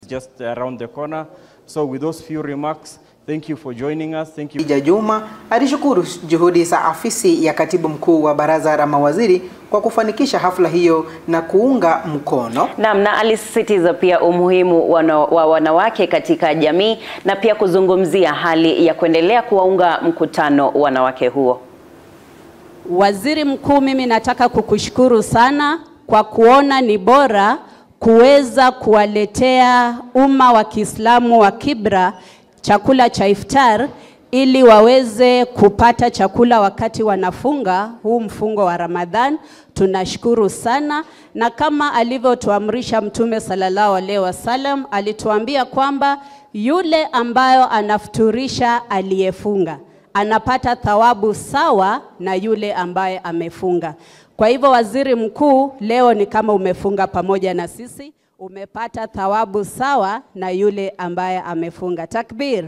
Just around the corner. So with those few remarks, thank you for joining us. Thank you. Khadija Juma alishukuru juhudi za afisi ya katibu mkuu wa baraza la mawaziri kwa kufanikisha hafla hiyo na kuunga mkono. Naam, na alisisitiza pia umuhimu wa wanawake katika jamii na pia kuzungumzia hali ya kuendelea kuwaunga mkutano wanawake huo. Waziri Mkuu, mimi nataka kukushukuru sana kwa kuona ni bora kuweza kuwaletea umma wa Kiislamu wa Kibra chakula cha iftar ili waweze kupata chakula wakati wanafunga huu mfungo wa Ramadhan. Tunashukuru sana, na kama alivyotuamrisha Mtume sallallahu alaihi wasallam, alituambia kwamba yule ambayo anafuturisha aliyefunga anapata thawabu sawa na yule ambaye amefunga. Kwa hivyo Waziri Mkuu, leo ni kama umefunga pamoja na sisi, umepata thawabu sawa na yule ambaye amefunga. Takbir.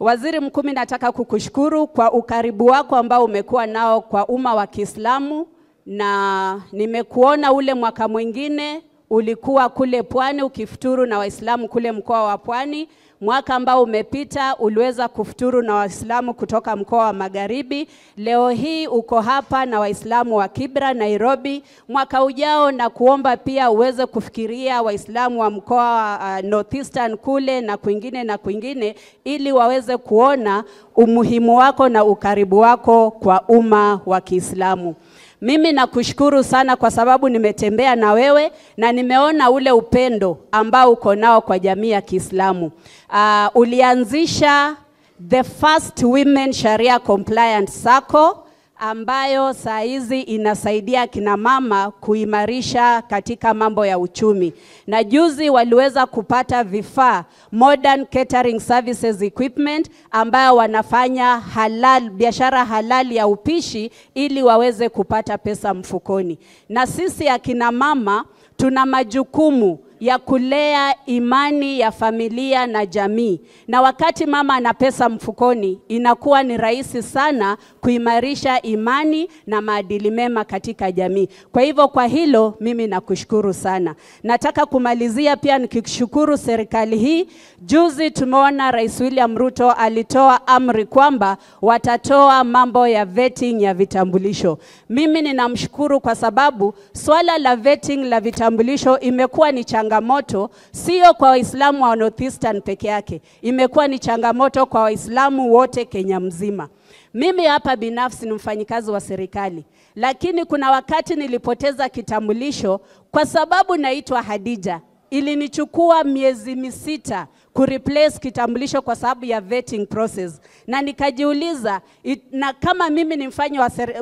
Waziri Mkuu, mimi nataka kukushukuru kwa ukaribu wako ambao umekuwa nao kwa umma wa Kiislamu, na nimekuona ule mwaka mwingine ulikuwa kule Pwani ukifuturu na Waislamu kule mkoa wa Pwani. Mwaka ambao umepita uliweza kufuturu na Waislamu kutoka mkoa wa Magharibi. Leo hii uko hapa na Waislamu wa Kibra Nairobi. Mwaka ujao na kuomba pia uweze kufikiria Waislamu wa mkoa Northeastern kule na kwingine na kwingine, ili waweze kuona umuhimu wako na ukaribu wako kwa umma wa Kiislamu. Mimi nakushukuru sana kwa sababu nimetembea na wewe na nimeona ule upendo ambao uko nao kwa jamii ya Kiislamu. Ulianzisha the first women Sharia compliant SACCO ambayo saa hizi inasaidia kina mama kuimarisha katika mambo ya uchumi. Na juzi waliweza kupata vifaa, modern catering services equipment, ambayo wanafanya halal, biashara halali ya upishi ili waweze kupata pesa mfukoni. Na sisi akina mama tuna majukumu ya kulea imani ya familia na jamii. Na wakati mama ana pesa mfukoni, inakuwa ni rahisi sana kuimarisha imani na maadili mema katika jamii. Kwa hivyo kwa hilo mimi nakushukuru sana. Nataka kumalizia pia nikishukuru serikali hii. Juzi tumeona Rais William Ruto alitoa amri kwamba watatoa mambo ya vetting ya vitambulisho. Mimi ninamshukuru kwa sababu swala la vetting la vitambulisho imekuwa ni changamoto, sio kwa Waislamu wa Northeastern peke yake, imekuwa ni changamoto kwa Waislamu wote Kenya mzima. Mimi hapa binafsi ni mfanyikazi wa serikali, lakini kuna wakati nilipoteza kitambulisho kwa sababu naitwa Hadija. Ilinichukua miezi 6 kureplace kitambulisho kwa sababu ya vetting process. Na nikajiuliza, na kama mimi ni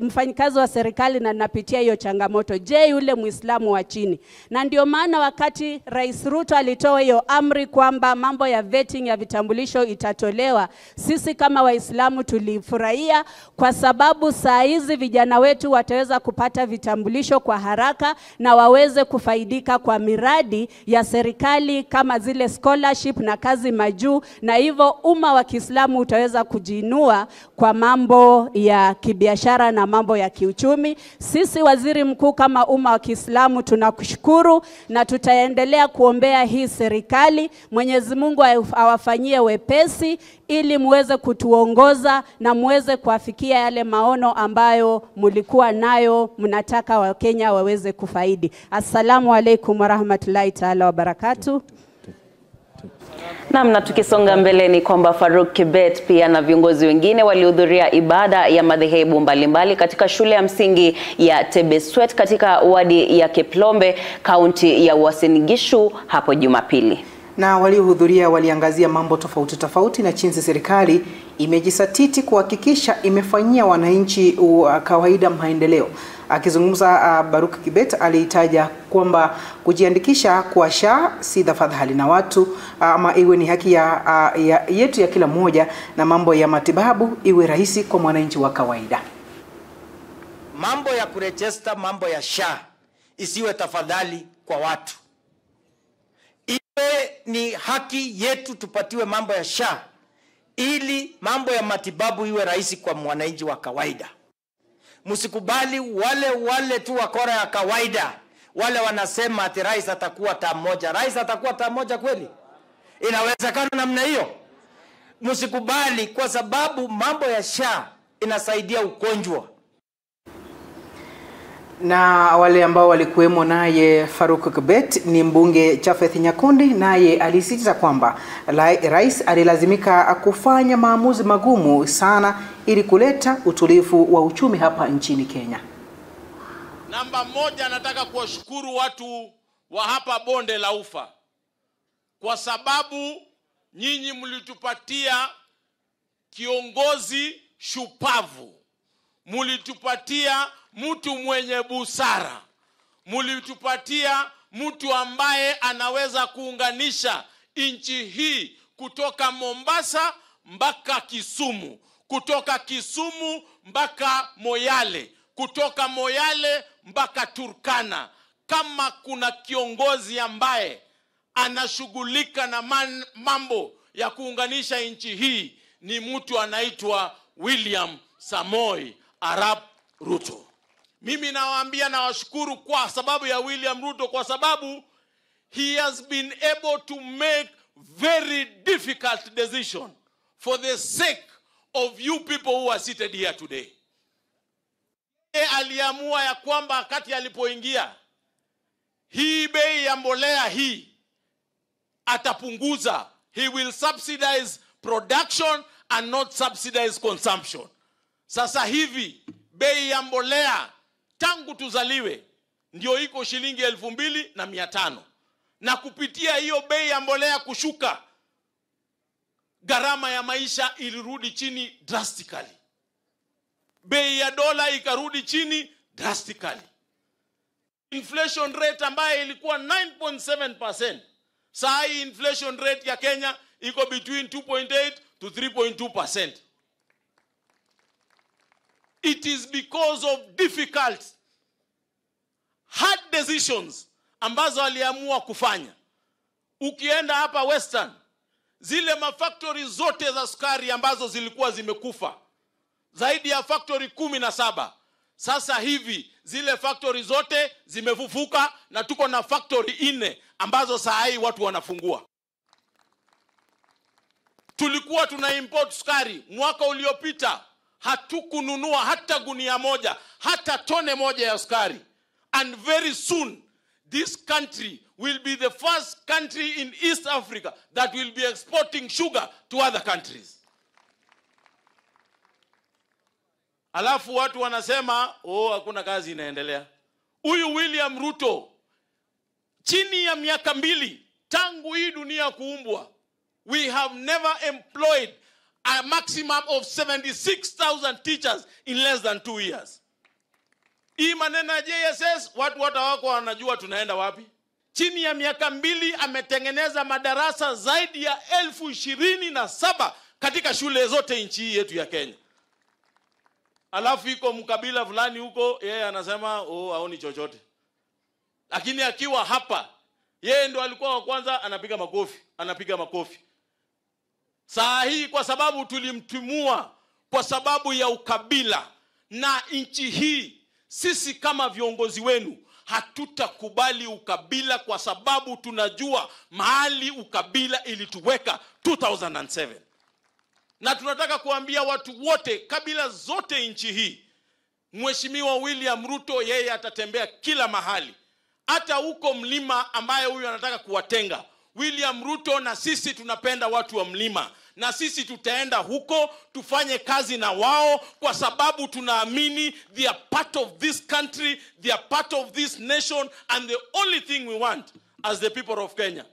mfanyikazi wa serikali na napitia hiyo changamoto, je, yule Muislamu wa chini? Na ndio maana wakati Rais Ruto alitoa hiyo amri kwamba mambo ya vetting ya vitambulisho itatolewa, sisi kama Waislamu tulifurahia kwa sababu saa hizi vijana wetu wataweza kupata vitambulisho kwa haraka na waweze kufaidika kwa miradi ya serikali kama zile scholarship na kazi majuu, na hivyo umma wa Kiislamu utaweza kujiinua kwa mambo ya kibiashara na mambo ya kiuchumi. Sisi Waziri Mkuu kama umma wa Kiislamu tunakushukuru na tutaendelea kuombea hii serikali. Mwenyezi Mungu awafanyie wepesi ili muweze kutuongoza na muweze kuafikia yale maono ambayo mlikuwa nayo, mnataka Wakenya waweze kufaidi. Assalamu alaikum warahmatullahi taala wabarakatuh. Naam, na tukisonga mbele ni kwamba Farouk Kibet pia na viongozi wengine walihudhuria ibada ya madhehebu mbalimbali katika shule ya msingi ya Tebeswet katika wadi ya Kiplombe, kaunti ya Uasin Gishu hapo Jumapili. Na waliohudhuria waliangazia mambo tofauti tofauti na jinsi serikali imejisatiti kuhakikisha imefanyia wananchi wa kawaida maendeleo. Akizungumza Farouk Kibet alitaja kwamba kujiandikisha kwa SHA si tafadhali na watu ama iwe ni haki yetu ya kila mmoja, na mambo ya matibabu iwe rahisi kwa mwananchi wa kawaida. Mambo ya kurejesta mambo ya SHA isiwe tafadhali kwa watu. Iwe ni haki yetu tupatiwe mambo ya SHA ili mambo ya matibabu iwe rahisi kwa mwananchi wa kawaida. Msikubali wale tu wakora ya kawaida Wale wanasema ati rais atakuwa term moja. Rais atakuwa term moja kweli? Inawezekana namna hiyo? Msikubali, kwa sababu mambo ya SHA inasaidia ugonjwa. Na wale ambao walikuwemo naye Farouk Kibet ni mbunge Japheth Nyakundi, naye alisisitiza kwamba rais alilazimika kufanya maamuzi magumu sana ili kuleta utulivu wa uchumi hapa nchini Kenya. Namba moja, nataka kuwashukuru watu wa hapa Bonde la Ufa kwa sababu nyinyi mlitupatia kiongozi shupavu, mlitupatia mtu mwenye busara, mlitupatia mtu ambaye anaweza kuunganisha nchi hii kutoka Mombasa mpaka Kisumu, kutoka Kisumu mpaka Moyale, kutoka Moyale mpaka Turkana. Kama kuna kiongozi ambaye anashughulika na mambo ya kuunganisha nchi hii ni mtu anaitwa William Samoei Arap Ruto. Mimi nawaambia na washukuru kwa sababu ya William Ruto, kwa sababu he has been able to make very difficult decision for the sake of you people who are seated here today. Aliamua ya kwamba wakati alipoingia hii bei ya mbolea hii atapunguza. He will subsidize production and not subsidize consumption. Sasa hivi bei ya mbolea tangu tuzaliwe ndio iko shilingi 2,500. Na kupitia hiyo bei ya mbolea kushuka, gharama ya maisha ilirudi chini drastically. Bei ya dola ikarudi chini drastically. Inflation rate ambayo ilikuwa 9.7%, saa hii inflation rate ya Kenya iko between 2.8 to 3.2%. It is because of difficult, hard decisions ambazo aliamua kufanya. Ukienda hapa Western, zile mafactory zote za sukari ambazo zilikuwa zimekufa, zaidi ya factory 17, sasa hivi zile factory zote zimefufuka na tuko na factory 4 ambazo saa hii watu wanafungua. Tulikuwa tuna import sukari mwaka uliopita, hatukununua hata gunia moja, hata tone moja ya sukari. And very soon this country will be the first country in East Africa that will be exporting sugar to other countries. Alafu watu wanasema, oh, hakuna kazi inaendelea. Huyu William Ruto, chini ya miaka 2 tangu hii dunia kuumbwa, we have never employed a maximum of 76,000 teachers in less than 2 years. Hii maneno ya JSS, watu wako wanajua tunaenda wapi. Chini ya miaka 2 ametengeneza madarasa zaidi ya 27,000 katika shule zote nchi hii yetu ya Kenya. Alafu iko mkabila fulani huko, yeye anasema oh, haoni chochote. Lakini akiwa hapa, yeye ndo alikuwa wa kwanza anapiga makofi, anapiga makofi. Saa hii kwa sababu tulimtimua kwa sababu ya ukabila, na nchi hii sisi kama viongozi wenu hatutakubali ukabila, kwa sababu tunajua mahali ukabila ilituweka 2007. Na tunataka kuambia watu wote, kabila zote nchi hii, Mheshimiwa William Ruto yeye atatembea kila mahali. Hata huko mlima ambaye huyu anataka kuwatenga. William Ruto na sisi tunapenda watu wa mlima. Na sisi tutaenda huko tufanye kazi na wao, kwa sababu tunaamini they are part of this country, they are part of this nation, and the only thing we want as the people of Kenya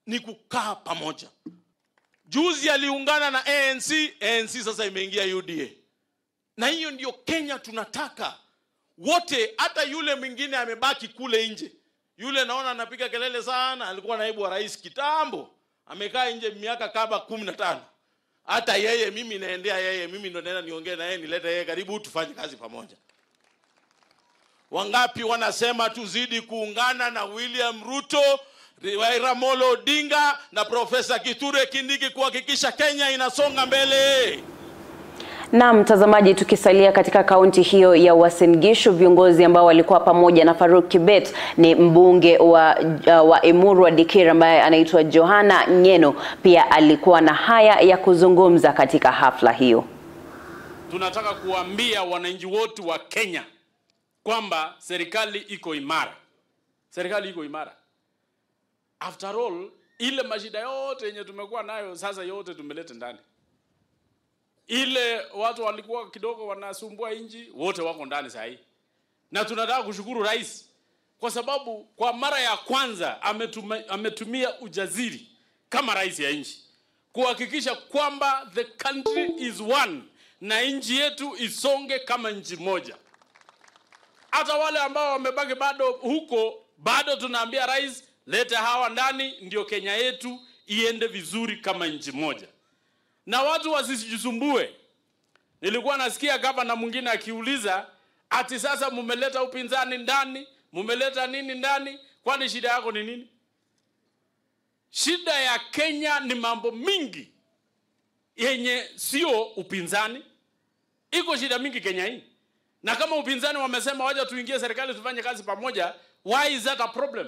ni kukaa pamoja. Juzi aliungana na ANC, ANC sasa imeingia UDA. Na hiyo ndio Kenya tunataka. Wote, hata yule mwingine amebaki kule nje. Yule naona anapiga kelele sana, alikuwa naibu wa rais kitambo. Amekaa nje miaka kama 15. Hata yeye mimi naendea yeye, mimi ndo naenda niongee na yeye, nilete yeye karibu tufanye kazi pamoja. Wangapi wanasema tuzidi kuungana na William Ruto, Raila Amolo Odinga na Profesa Kithure Kindiki kuhakikisha Kenya inasonga mbele? Na mtazamaji, tukisalia katika kaunti hiyo ya Uasin Gishu, viongozi ambao walikuwa pamoja na Farouk Kibet ni mbunge wa Emurua Dikirr ambaye anaitwa Johana Ngeno, pia alikuwa na haya ya kuzungumza katika hafla hiyo. Tunataka kuambia wananchi wote wa Kenya kwamba serikali iko imara. Serikali iko imara. After all, ile mashida yote yenye tumekuwa nayo sasa yote tumeleta ndani. Ile watu walikuwa kidogo wanasumbua inji, wote wako ndani sasa hii. Na tunataka kushukuru rais kwa sababu kwa mara ya kwanza ametumia ujasiri kama rais ya nchi kuhakikisha kwamba the country is one na nchi yetu isonge kama nchi moja. Hata wale ambao wamebaki bado huko, bado tunaambia rais, leta hawa ndani ndio Kenya yetu iende vizuri kama nchi moja. Na watu wasijisumbue. Nilikuwa nasikia gavana mwingine akiuliza ati sasa mumeleta upinzani ndani, mumeleta nini ndani, kwani shida yako ni nini? Shida ya Kenya ni mambo mingi yenye sio upinzani. Iko shida mingi Kenya hii. Na kama upinzani wamesema waje tuingie serikali tufanye kazi pamoja, why is that a problem?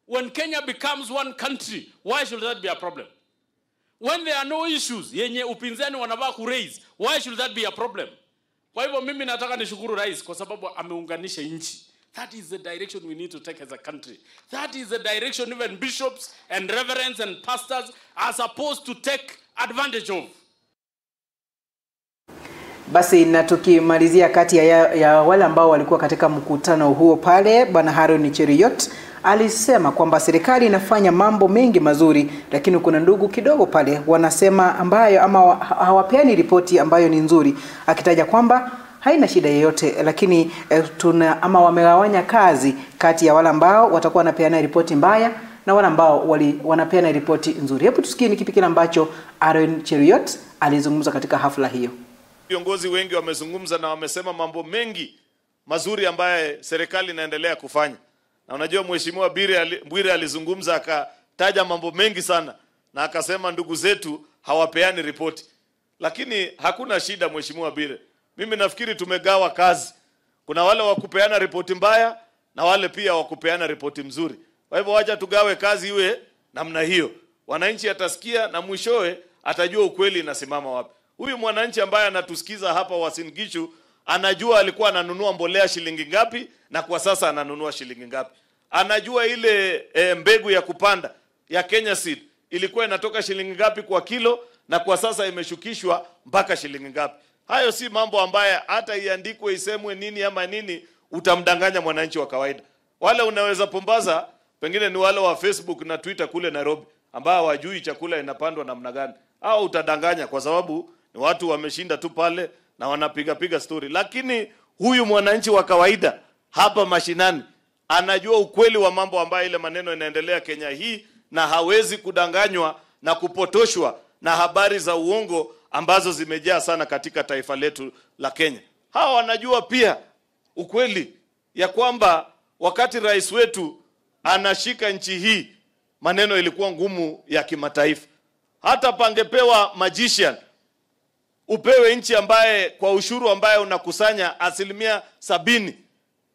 When Kenya becomes one country, why should that be a problem? When there are no issues yenye upinzani wanavaa ku raise, why should that be a problem? Kwa hivyo mimi nataka nishukuru rais kwa sababu ameunganisha nchi. That is the direction we need to take as a country. That is the direction even bishops and reverends and pastors are supposed to take advantage of. Basi na tukimalizia, kati ya wale ambao walikuwa katika mkutano huo pale, Bwana Haron Cheruiyot alisema kwamba serikali inafanya mambo mengi mazuri, lakini kuna ndugu kidogo pale wanasema ambayo ama hawapeani ripoti ambayo ni nzuri, akitaja kwamba haina shida yoyote, lakini tuna ama wamegawanya kazi kati ya wale ambao watakuwa wanapeana ripoti mbaya na wale ambao wanapeana ripoti nzuri. Hebu tusikie ni kipi kile ambacho Aaron Cheruiyot alizungumza katika hafla hiyo. Viongozi wengi wamezungumza na wamesema mambo mengi mazuri ambaye serikali inaendelea kufanya. Na unajua Mheshimiwa Bwire alizungumza akataja mambo mengi sana na akasema ndugu zetu hawapeani ripoti. Lakini hakuna shida Mheshimiwa Bwire. Mimi nafikiri tumegawa kazi. Kuna wale wa kupeana ripoti mbaya na wale pia wa kupeana ripoti mzuri. Kwa hivyo wacha tugawe kazi iwe namna hiyo. Wananchi atasikia na mwishowe atajua ukweli inasimama wapi. Huyu mwananchi ambaye anatusikiza hapa Uasin Gishu anajua alikuwa ananunua mbolea shilingi ngapi na kwa sasa ananunua shilingi ngapi. Anajua ile mbegu ya kupanda ya Kenya Seed ilikuwa inatoka shilingi ngapi kwa kilo na kwa sasa imeshukishwa mpaka shilingi ngapi. Hayo si mambo ambaye hata iandikwe isemwe nini ama nini utamdanganya mwananchi wa kawaida. Wale unaweza pumbaza pengine ni wale wa Facebook na Twitter kule Nairobi ambao hawajui chakula inapandwa namna gani. Au utadanganya kwa sababu ni watu wameshinda tu pale na wanapiga piga story. Lakini huyu mwananchi wa kawaida hapa mashinani anajua ukweli wa mambo ambayo ile maneno inaendelea Kenya hii, na hawezi kudanganywa na kupotoshwa na habari za uongo ambazo zimejaa sana katika taifa letu la Kenya. Hawa wanajua pia ukweli ya kwamba wakati rais wetu anashika nchi hii maneno ilikuwa ngumu ya kimataifa. Hata pangepewa magician upewe nchi ambaye kwa ushuru ambaye unakusanya 70%,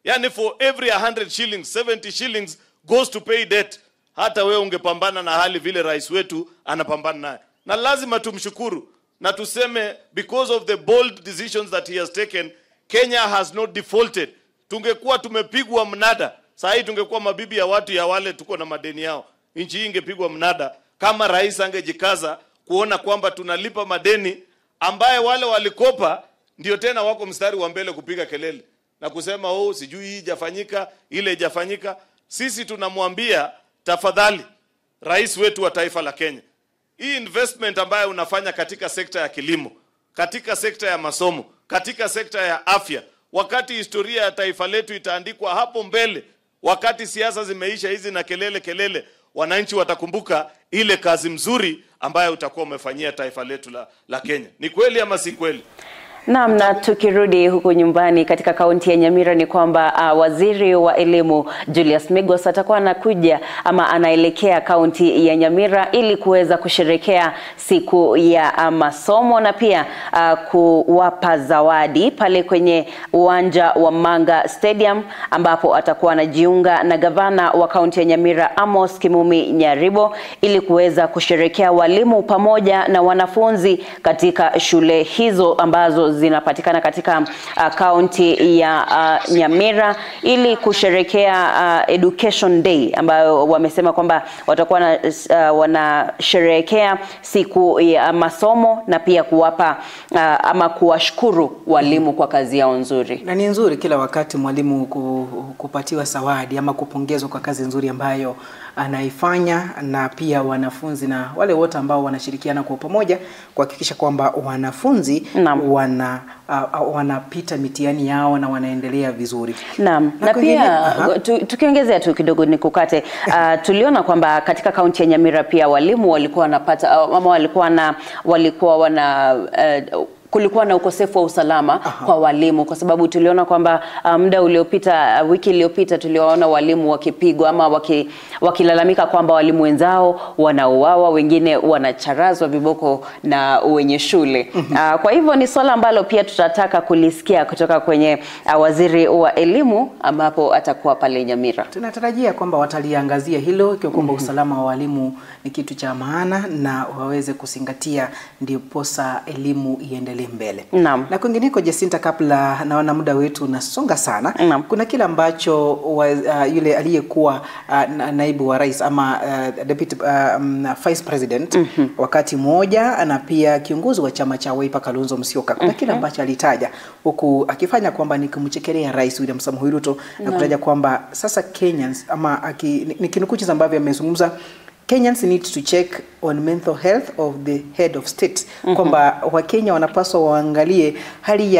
yani for every 100 shillings 70 shillings goes to pay debt, hata wewe ungepambana na hali vile rais wetu anapambana naye. Na lazima tumshukuru na tuseme because of the bold decisions that he has taken, Kenya has not defaulted. Tungekuwa tumepigwa mnada saa hii, tungekuwa mabibi ya watu ya wale tuko na madeni yao. Nchi hii ingepigwa mnada kama rais angejikaza kuona kwamba tunalipa madeni ambaye wale walikopa ndio tena wako mstari wa mbele kupiga kelele na kusema oh, sijui hii haijafanyika, ile haijafanyika. Sisi tunamwambia tafadhali rais wetu wa taifa la Kenya, hii investment ambayo unafanya katika sekta ya kilimo, katika sekta ya masomo, katika sekta ya afya, wakati historia ya taifa letu itaandikwa hapo mbele, wakati siasa zimeisha hizi na kelele kelele, wananchi watakumbuka ile kazi mzuri ambayo utakuwa umefanyia taifa letu la Kenya. Ni kweli ama si kweli? Naam, na tukirudi huku nyumbani katika kaunti ya Nyamira ni kwamba waziri wa elimu Julius Migos atakuwa anakuja ama anaelekea kaunti ya Nyamira ili kuweza kusherehekea siku ya masomo na pia kuwapa zawadi pale kwenye uwanja wa Manga Stadium, ambapo atakuwa anajiunga na gavana wa kaunti ya Nyamira Amos Kimumi Nyaribo ili kuweza kusherehekea walimu pamoja na wanafunzi katika shule hizo ambazo zinapatikana katika kaunti ya Nyamira ili kusherehekea Education Day ambayo wamesema kwamba watakuwa wanasherehekea siku ya masomo na pia kuwapa ama kuwashukuru walimu kwa kazi yao nzuri. Na ni nzuri kila wakati mwalimu kupatiwa zawadi ama kupongezwa kwa kazi nzuri ambayo anaifanya, na pia wanafunzi na wale wote ambao wanashirikiana kwa pamoja kuhakikisha kwamba wanafunzi wanapita mitihani yao na wanaendelea vizuri. Naam. Na pia tukiongezea tu kidogo nikukate, tuliona kwamba katika kaunti ya Nyamira pia walimu walikuwa wanapata ama walikuwa wana kulikuwa na ukosefu wa usalama kwa walimu, kwa sababu tuliona kwamba muda uliopita, wiki iliyopita tuliwaona walimu wakipigwa ama wakilalamika kwamba walimu wenzao wanauawa, wengine wanacharazwa viboko na wenye shule. Kwa hivyo ni swala ambalo pia tutataka kulisikia kutoka kwenye waziri wa elimu ambapo atakuwa pale Nyamira. Tunatarajia kwamba wataliangazia hilo, ikiwa kwamba usalama wa walimu ni kitu cha maana na waweze kuzingatia ndiposa elimu iendelee mbele. Naam. Na kwingineko, Jacinta, kabla naona muda wetu unasonga sana. Naam. Kuna kile ambacho yule aliyekuwa naibu wa rais ama deputy vice president wakati mmoja na pia kiongozi wa chama cha Wiper Kalonzo Musyoka, kuna kile ambacho alitaja huku akifanya kwamba ni kumchekelea Rais William Samoei Ruto na kutaja kwamba sasa Kenyans ama nikinukuu jinsi ambavyo amezungumza, Kenyans need to check on mental health of the head of state. Kwamba Wakenya wanapaswa waangalie hali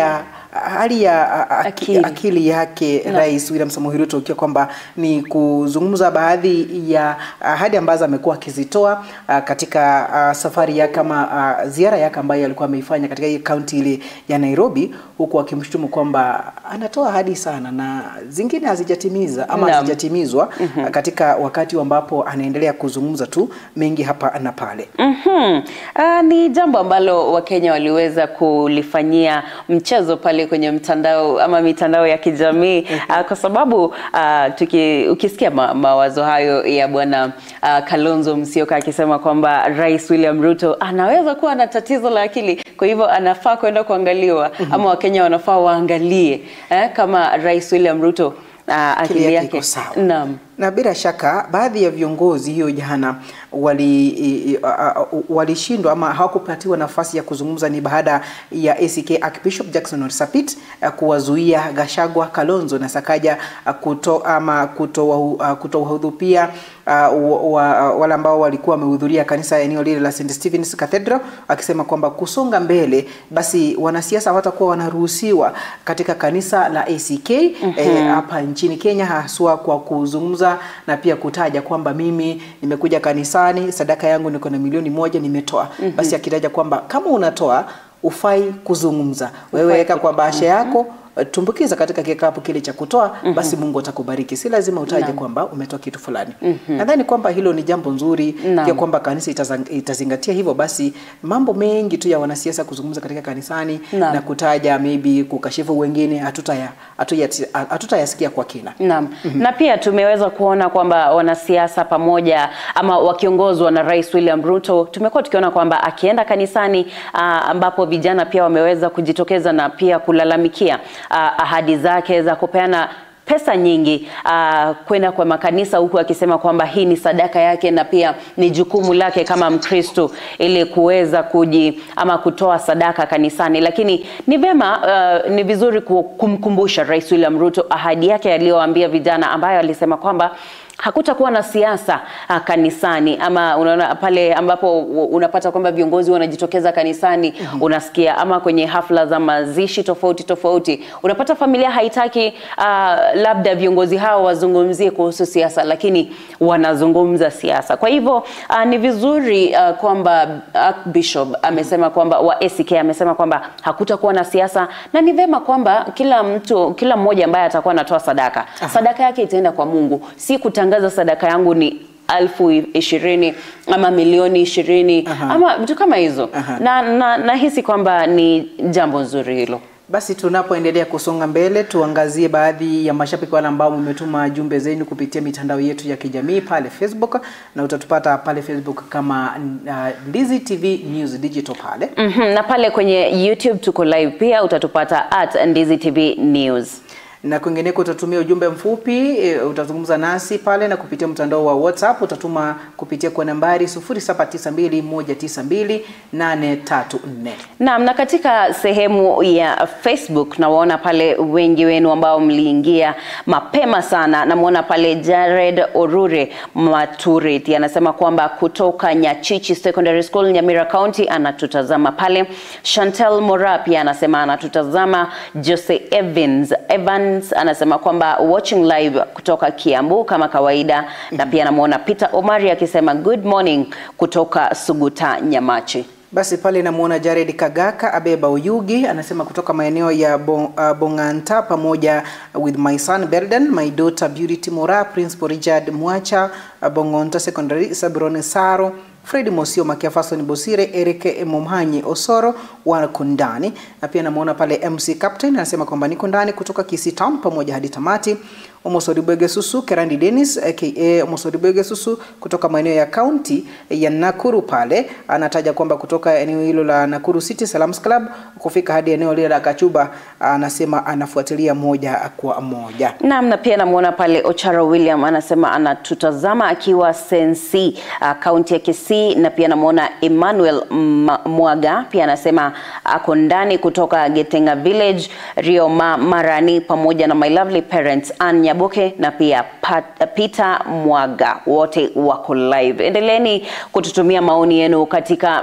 ya akili yake Rais William Samoei Ruto, ikiwa kwamba ni kuzungumza baadhi ya ahadi ambazo amekuwa akizitoa katika safari yake kama ziara yake ambayo alikuwa ameifanya katika hii kaunti ile ya Nairobi, huku akimshutumu kwamba anatoa ahadi sana na zingine hazijatimiza ama hazijatimizwa katika wakati ambapo anaendelea kuzungumza tu mengi hapa na pale. Ni jambo ambalo Wakenya waliweza kulifanyia mchezo pale kwenye mtandao ama mitandao ya kijamii kwa sababu ukisikia mawazo hayo ya bwana Kalonzo Musyoka akisema kwamba Rais William Ruto anaweza kuwa na tatizo la akili, kwa hivyo anafaa kwenda kuangaliwa ama Wakenya wanafaa waangalie kama Rais William Ruto akili yake sawa. Naam. Na bila shaka baadhi ya viongozi hiyo jana walishindwa ama hawakupatiwa nafasi ya kuzungumza, ni baada ya ACK Archbishop Jackson Sapit kuwazuia Gachagua, Kalonzo na Sakaja kutowahudhuria wale ambao walikuwa wamehudhuria kanisa eneo lile la St. Stephen's Cathedral, akisema kwamba kusonga mbele basi wanasiasa hawatakuwa wanaruhusiwa katika kanisa la ACK hapa nchini Kenya, haswa kwa kuzungumza na pia kutaja kwamba mimi nimekuja kanisani, sadaka yangu niko na 1,000,000 nimetoa. Basi akitaja kwamba kama unatoa ufai kuzungumza, wewe weka kwa bahasha yako, tumbukiza katika kikapu kile cha kutoa, basi Mungu atakubariki. Si lazima utaje kwamba umetoa kitu fulani. Nadhani kwamba hilo ni jambo nzuri, pia kwamba kanisa itazingatia hivyo. Basi mambo mengi tu ya wanasiasa kuzungumza katika kanisani na kutaja maybe kukashifu wengine hatutayasikia kwa kina. Naam. Na pia tumeweza kuona kwamba wanasiasa pamoja ama wakiongozwa na Rais William Ruto, tumekuwa tukiona kwamba akienda kanisani ambapo vijana pia wameweza kujitokeza na pia kulalamikia ahadi zake za kupeana pesa nyingi kwenda kwa makanisa, huku akisema kwamba hii ni sadaka yake na pia ni jukumu lake kama Mkristo ili kuweza ama kutoa sadaka kanisani. Lakini ni vema, ni vizuri kumkumbusha Rais William Ruto ahadi yake aliyoambia vijana, ambayo alisema kwamba hakutakuwa na siasa kanisani, ama unaona pale ambapo unapata kwamba viongozi wanajitokeza kanisani, unasikia, ama kwenye hafla za mazishi tofauti tofauti, unapata familia haitaki labda viongozi hao wazungumzie kuhusu siasa, lakini wanazungumza siasa. Kwa hivyo ni vizuri kwamba Archbishop amesema kwamba wa ACK amesema kwamba hakutakuwa na siasa, na ni vema kwamba kila mtu, kila mmoja ambaye atakuwa anatoa sadaka, sadaka yake itaenda kwa Mungu, si kutangaza sadaka yangu ni 20,000 ama milioni 20 ama vitu kama hizo. Na nahisi kwamba ni jambo nzuri hilo. Basi tunapoendelea kusonga mbele, tuangazie baadhi ya mashabiki wale ambao mmetuma jumbe zenu kupitia mitandao yetu ya kijamii pale Facebook, na utatupata pale Facebook kama Ndizi TV News Digital pale. Na pale kwenye YouTube tuko live pia, utatupata @Ndizi TV News. Na kwingineko utatumia ujumbe mfupi, utazungumza nasi pale na kupitia mtandao wa WhatsApp utatuma kupitia kwa nambari 0792192834. Naam, na katika sehemu ya Facebook nawaona pale wengi wenu ambao mliingia mapema sana. Namuona pale Jared Orure Maturiti anasema kwamba kutoka Nyachichi Secondary School, Nyamira County, anatutazama pale. Chantel Mora pia anasema anatutazama. Jose Evans anasema kwamba watching live kutoka Kiambu kama kawaida. Na pia namuona Peter Omari akisema good morning kutoka Suguta Nyamachi. Basi pale namuona Jared Kagaka Abeba Oyugi anasema kutoka maeneo ya Bonganta pamoja with my son Belden, my daughter Beauty Mora, Principal Richard Mwacha, Bongonta Secondary, Sabrone Saro, Fred Mosio Makiafaso Bosire, Eric Momhanyi Osoro wa Kundani. Na pia namuona pale MC Captain anasema kwamba niko ndani kutoka Kisii Town pamoja hadi tamati. Omosori Susu, Kerandi Dennis aka Omosori Susu kutoka maeneo ya county ya Nakuru pale, anataja kwamba kutoka eneo hilo la Nakuru City Salams Club kufika hadi eneo lile la Kachuba, anasema anafuatilia moja kwa moja. Naam, na pia namuona pale Ocharo William anasema anatutazama akiwa Sensi, county ya Kisii. Na pia namuona Emmanuel Mwaga pia anasema ako ndani kutoka Getenga Village, Rio Marani, pamoja na my lovely parents Ann Nyaboke na pia Peter Mwaga, wote wako live. Endeleeni kututumia maoni yenu katika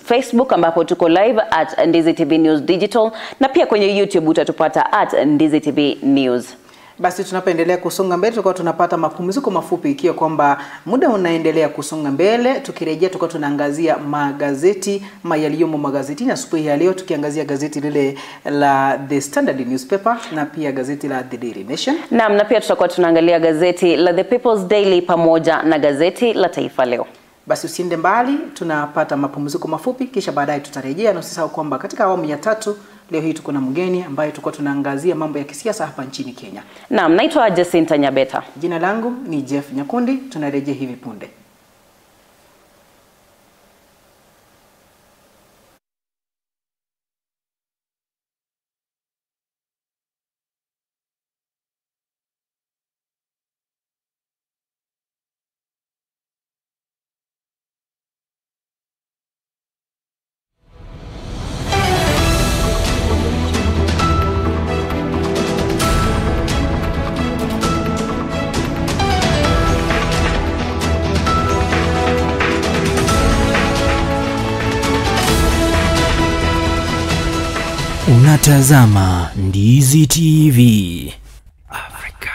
Facebook ambapo tuko live @Ndizi TV News Digital, na pia kwenye YouTube utatupata @Ndizi TV News. Basi tunapoendelea kusonga mbele tutakuwa tunapata mapumziko mafupi, ikiwa kwamba muda unaendelea kusonga mbele. Tukirejea tutakuwa tunaangazia magazeti yaliyomo magazetini asubuhi ya leo, tukiangazia gazeti lile la The Standard Newspaper na pia gazeti la The Daily Nation. Naam, na pia tutakuwa tunaangalia gazeti la The People's Daily pamoja na gazeti la Taifa Leo. Basi usiende mbali, tunapata mapumziko mafupi kisha baadaye tutarejea. Na usisahau kwamba katika awamu ya tatu leo hii tuko na mgeni ambaye tulikuwa tunaangazia mambo ya kisiasa hapa nchini Kenya. Naam, naitwa Jacinta Nyabeta. Jina langu ni Jeff Nyakundi, tunarejea hivi punde. Unatazama Ndizi TV Afrika.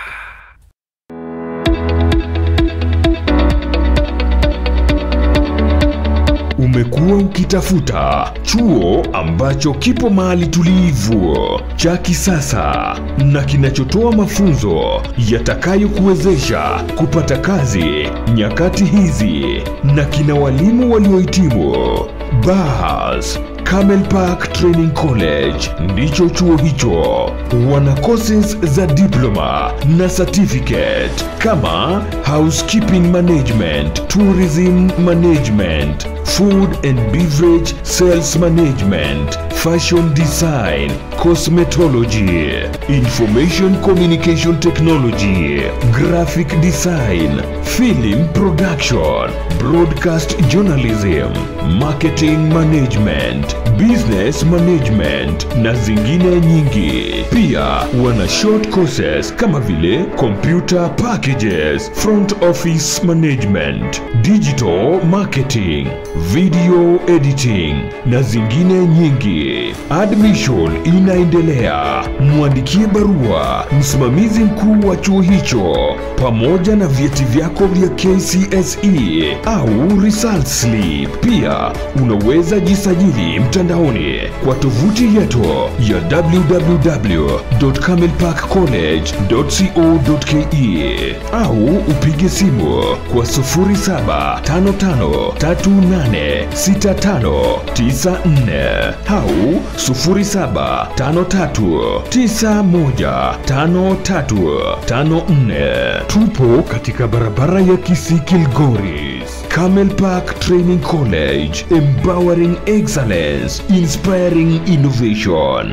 Umekuwa ukitafuta chuo ambacho kipo mahali tulivu, cha kisasa na kinachotoa mafunzo yatakayokuwezesha kupata kazi nyakati hizi na kina walimu waliohitimu. Bas, Camel Park Training College ndicho chuo hicho. Wana courses za diploma na certificate kama housekeeping management, tourism management, food and beverage sales management, fashion design, cosmetology, information communication technology, graphic design, film production, broadcast journalism, marketing management, Business Management na zingine nyingi. Pia wana short courses kama vile Computer Packages, Front Office Management, Digital Marketing, Video Editing na zingine nyingi. Admission inaendelea. Mwandikie barua msimamizi mkuu wa chuo hicho pamoja na vyeti vyako vya KCSE au result slip. Pia unaweza jisajili mtandaoni kwa tovuti yetu ya www.camelparkcollege.co.ke au upige simu kwa 0755386594 au 0753915354. Tupo katika barabara ya Kisii Kilgoris. Camel Park Training College, empowering excellence, inspiring innovation.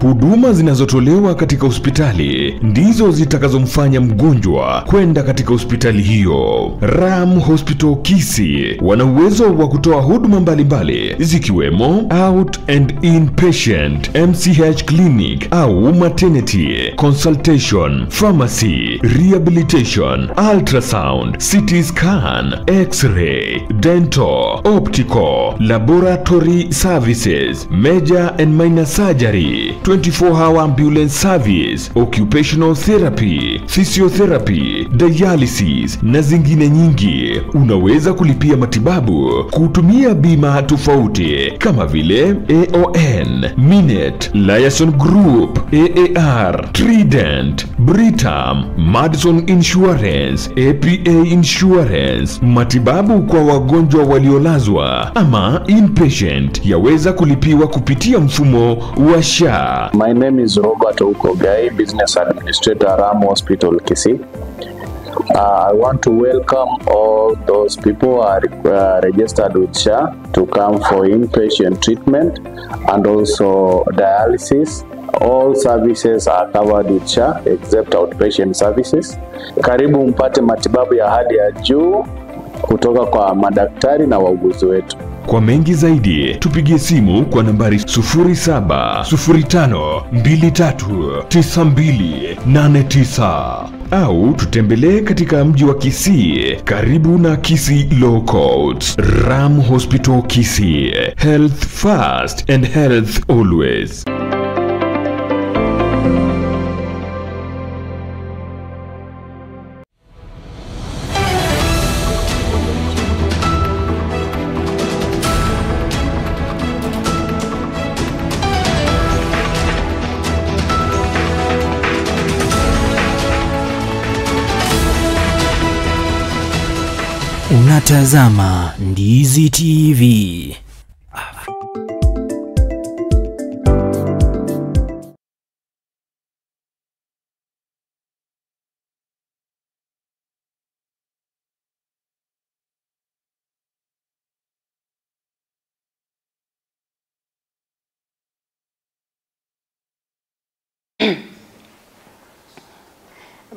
Huduma zinazotolewa katika hospitali ndizo zitakazomfanya mgonjwa kwenda katika hospitali hiyo. Ram Hospital Kisii wana uwezo wa kutoa huduma mbalimbali zikiwemo out and inpatient, MCH clinic au maternity, consultation, pharmacy, rehabilitation, ultrasound, CT scan, x-ray, dental, optical, laboratory services, major and minor surgery, 24-hour ambulance service, occupational therapy, physiotherapy, dialysis na zingine nyingi. Unaweza kulipia matibabu kutumia bima tofauti kama vile AON, Minet, Liaison Group, AAR, Trident, Britam, Madison Insurance, APA Insurance. Matibabu kwa wagonjwa waliolazwa ama inpatient yaweza kulipiwa kupitia mfumo wa SHA. My name is Robert Okogai, Business Administrator, Ram Hospital, Kisii. I want to welcome all those people who are registered with SHA to come for inpatient treatment and also dialysis. All services are covered with SHA except outpatient services. Karibu mpate matibabu ya hali ya juu kutoka kwa madaktari na wauguzi wetu. Kwa mengi zaidi, tupigie simu kwa nambari 0705239289 au tutembelee katika mji wa Kisii karibu na Kisii Law Courts. Ram Hospital Kisii, health first and health always. Unatazama Ndizi TV.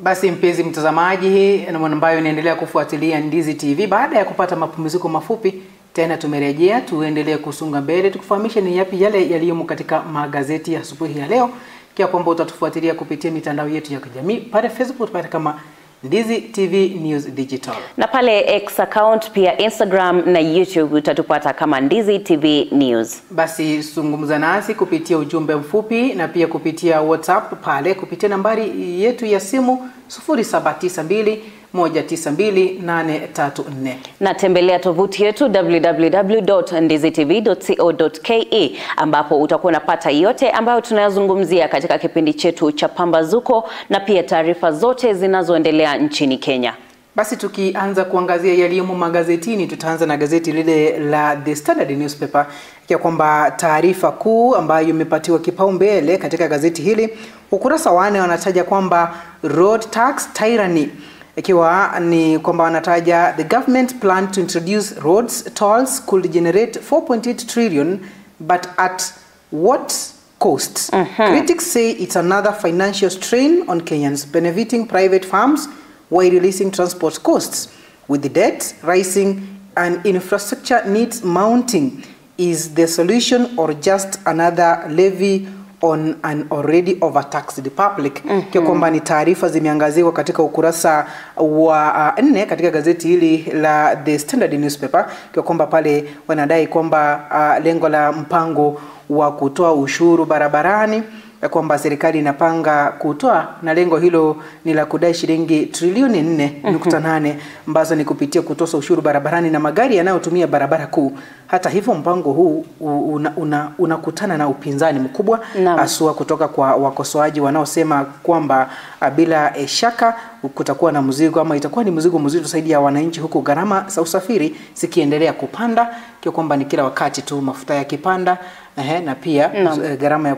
Basi mpenzi mtazamaji, hii na ambayo inaendelea kufuatilia Ndizi TV, baada ya kupata mapumziko mafupi tena tumerejea tuendelee kusonga mbele tukufahamishe ni yapi yale yaliyomo katika magazeti ya asubuhi ya leo, kia kwamba utatufuatilia kupitia mitandao yetu ya kijamii pale Facebook tupate kama Ndizi TV News Digital. Na pale X account pia Instagram na YouTube utatupata kama Ndizi TV News. Basi zungumza nasi kupitia ujumbe mfupi na pia kupitia WhatsApp pale kupitia nambari yetu ya simu 0792 192834. Na tembelea tovuti yetu www.ndizitv.co.ke ambapo utakuwa unapata yote ambayo tunayazungumzia katika kipindi chetu cha Pambazuko na pia taarifa zote zinazoendelea nchini Kenya. Basi tukianza kuangazia yaliyomo magazetini, tutaanza na gazeti lile la The Standard Newspaper, ya kwamba taarifa kuu ambayo imepatiwa kipaumbele katika gazeti hili, ukurasa wa 4 wanataja kwamba road tax tyranny, ikiwa ni kwamba wanataja the government plan to introduce roads tolls could generate 4.8 trillion but at what cost? Critics say it's another financial strain on Kenyans, benefiting private firms while releasing transport costs, with the debt rising and infrastructure needs mounting. Is the solution or just another levy on an already overtaxed public? Kwa kwamba ni taarifa zimeangaziwa katika ukurasa wa 4 katika gazeti hili la The Standard Newspaper, kwa kwamba pale wanadai kwamba lengo la mpango wa kutoa ushuru barabarani, kwamba serikali inapanga kutoa na lengo hilo ni la kudai shilingi trilioni 4.8 ambazo ni kupitia kutoza ushuru barabarani na magari yanayotumia barabara kuu. Hata hivyo, mpango huu unakutana na upinzani mkubwa, haswa kutoka kwa wakosoaji wanaosema kwamba bila shaka kutakuwa na mzigo ama itakuwa ni mzigo mzito zaidi ya wananchi, huku gharama za usafiri zikiendelea kupanda, kwa kwamba ni kila wakati tu mafuta yakipanda, na pia gharama ya